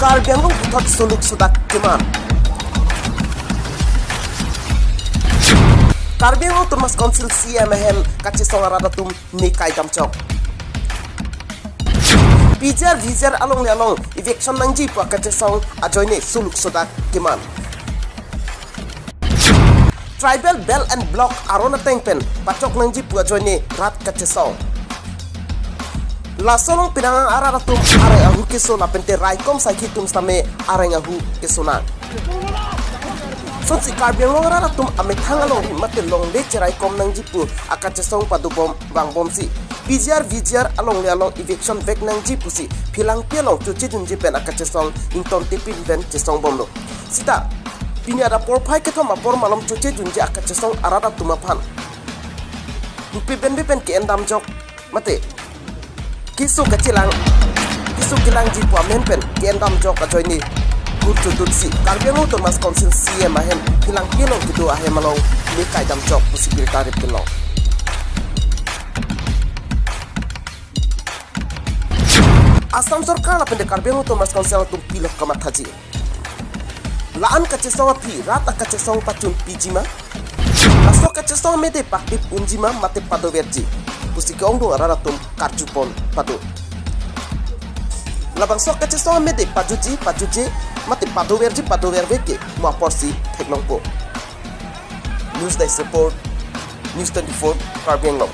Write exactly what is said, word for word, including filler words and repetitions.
Karbi Anglong puthot suluk sudak keman. Karbi Anglong Autonomous Council C E M ahem kachesong arat atum nekai damchok. P G R V G R alongle along eviction nangji pu akachesong ajoine suluk sudak keman. Tribal Belt and Block aron ateng pen pachok nangji pu ajoine rat kachesong. Laso along penang arat atum areng ahu keso lapente raikom saikhi atum sitame areng ahu keso nang. Sonsi Karbi Anglong arat atum amethang alongri mate longle cheraikom nangji pu akachesong padobom vangbomsi P G R V G R alongle along eviction vek nangji pusi Phelangpi along choche junje pen akachesong ington tipin pen chesong bomlo. Sita pini adap porphai kethom apor malom choche junje akachesong arat atum aphan rupi benbe pen ke-en damjok mate keso kachelang, keso kelangji pu amen pen ke-en damjok ajoine kurchudutsi Karbi Anglong Autonomous Council C E M ahem Phelangpi along kedo ahem along nekai damjok pusi birta rip pinlong. Assam Sorkar lapente Karbi Anglong Autonomous Council atum pilo kamathaji. La-an kachesong aphi rat akachesong pachunpiji ma? Laso kachesong amede pakdip unji ma mate padoverji pusi ke-ongdung arat atum karjupon pado. Labangso kachesong amede pajuji pajuje mate padoverji padoverve ke mo aporsi theklongpo. News Desk Report, News twenty-four, Karbi Anglong.